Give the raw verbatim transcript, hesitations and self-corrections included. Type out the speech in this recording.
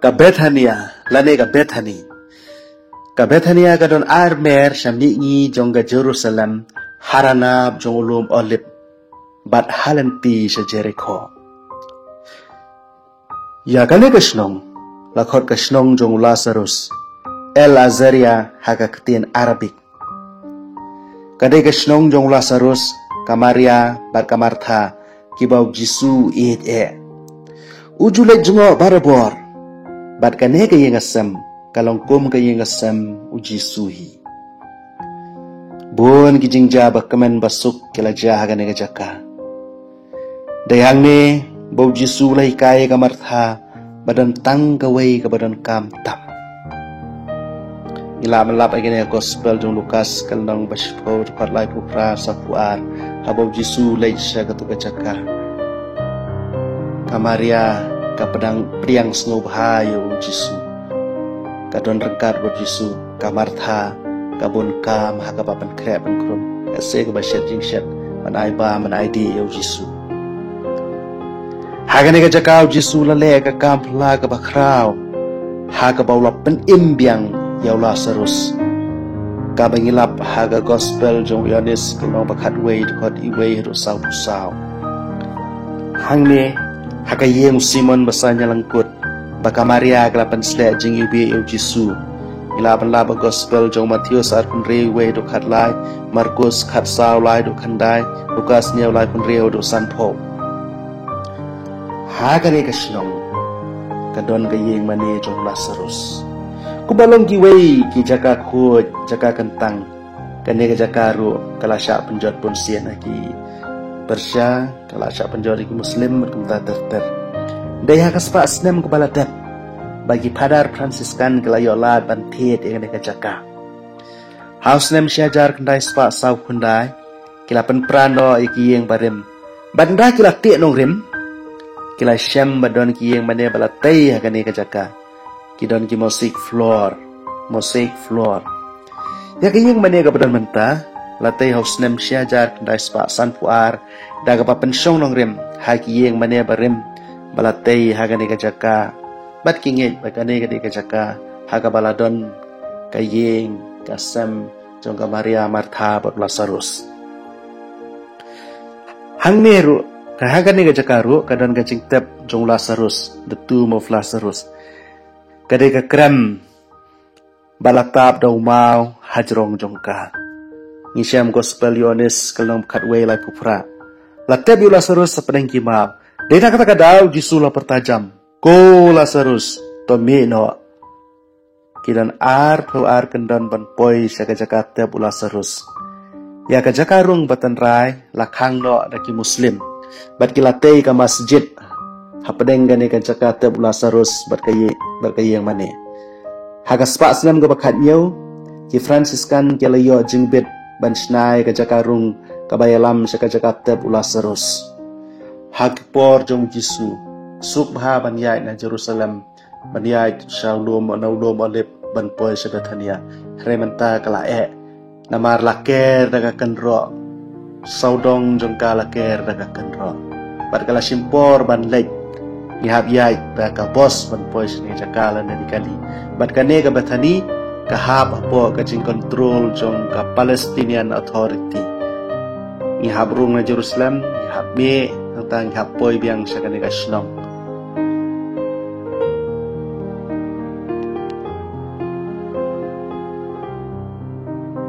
Ka Bethania, lane ka Bethani. Ka Bethania ka don ar mer sha mihngi jong ka Jerusalem, ha ranab jong u lum Olib, bad ha lynti sha Jerikho. Ïa kane ka shnong la khot ka shnong jong u Lasarus, El Azaria ha ka ktien Arabik. Ka dei ka shnong jong u Lasarus, ka Maria bad ka Martha, kiba u Jisu u ïeit eh. U ju leit jngoh barabor, bad kane ka ïing ka sem ka long kum ka ïing ka sem u Jisu hi. Bun ki jingjia ba kmen ba suk ki la jia ha kane ka jaka. Dei hangne ba u Jisu u la hikai ïa ka Martha ba don tang kawei kaba donkam tam. Ngi lah ban lap ha kane ka Gospel jong u Lukas, ka lynnong ba shiphew, dkhot laiphew phra, sawphew ar, haba u Jisu u leit sha katu ka jaka. Ka Maria ka pdiang, pdiang sngewbha ïa u Jisu. Ka don ryngkat bad u Jisu. Ka Martha ka bun kam ha kaba pynkhreh pynkhreh, ka seh kaba shet jingshet, ban ai bam ban ai dih ïa u Jisu. Ha kane ka jaka u Jisu u la leh ka kam phylla kaba khraw, ha kaba u la pynim biang ïa u Lasarus, kaba ngi lap ha ka Gospel jong u Ïoannis, ka lynnong ba khatwei, dkhot iwei haduh sawphew saw. Hangne, ha ka ïing u Simon ba saiñ ïalangkut, ba ka Maria ka la pynsleh jingiwbih ïa u Jisu. Ngi lah ban lap ha ka Gospel jong u Mathaios arphew hynriew, wei haduh khatlai, Markos khatsaw, lai haduh khyndai, Lukas hynñiew, laiphew hynriew haduh sanphew. Ha kane ka shnong ka don ka ïing mane jong u Lasarus. Kumba long kiwei ki jaka khuid, jaka kyntang, kane ka jaka ruh ka la shah pynjot bunsien ha ki Persia, ka la shah pynjot ha ki Muslim, bad kumta ter ter. Dei ha ka spah snem kaba la dep, ba ki Phadar Franciscan ki la ïoh lad ban thied ïa kane ka jaka. Ha u snem shi hajar khyndai spah sawphew khyndai, ki la pynpra noh ïa ki ïing barim. Bad ynda ki la teh nongrim, ki la shem ba don ki ïing mane ba la tei ha kane ka jaka. Ki don ki mosaic floor, mosaic floor. Ïa ka ïing mane kaba don mynta, la tei ha u snem shi hajar khyndai spah sanphew ar, da kaba pynshong nongrim ha ki ïing mane barim ba la tei ha kane ka jaka. Bad ki ngeit ba kane ka dei ka jaka ha kaba la don ka ïing ka sem jong ka Maria, Martha bad u Lasarus. Hangne ruh, ka ha kane ka jaka ruh ka don ka jingtep jong u Lasarus, the tomb of Lazarus. Ka dei ka krem ba la tap da u maw hajrong jong ka. Ngi shem Gospel Ïoannis, ka lynnong khatwei, laiphew phra. La tep ïa u Lasarus hapdeng ki maw. Dei na kata ka daw u Jisu u la pyrta jam, "Ko Lasarus, to mih noh." Ki don arphew ar kyndon ban poi sha ka jaka tep u Lasarus. Ïa ka jaka rung ba tynrai la khang noh da ki Muslim, bad ki la tei ka masjid hapdeng kane ka jaka tep u Lasarus bad ka ïing, bad ka ïing mane. Ha ka spah snem kaba khathynñiew, ki Franciscan ki la ïoh jingbit ban shna ïa ka jaka rung kaba ïalam sha ka jaka tep u Lasarus. Ha ki por jong u Jisu, suk bha ban ïaid na Jerusalem, ban ïaid sha u lum, na u lum Olib ban poi sha Bethania. Hynrei mynta ka la eh, namar la ker da ka kynroh. Sawdong jong ka la ker da ka kynroh. Bad ka la shim por ban leit. Ngi hap ïaid da ka bos ban poi sha kane ka jaka lane kali. Bad kane ka Bethani ka hap hapoh ka jingcontrol jong ka Palestinian Authority. Ngi hap rung na Jerusalem, ngi hap mih, tang ngi hap poi biang sha kane ka shnong.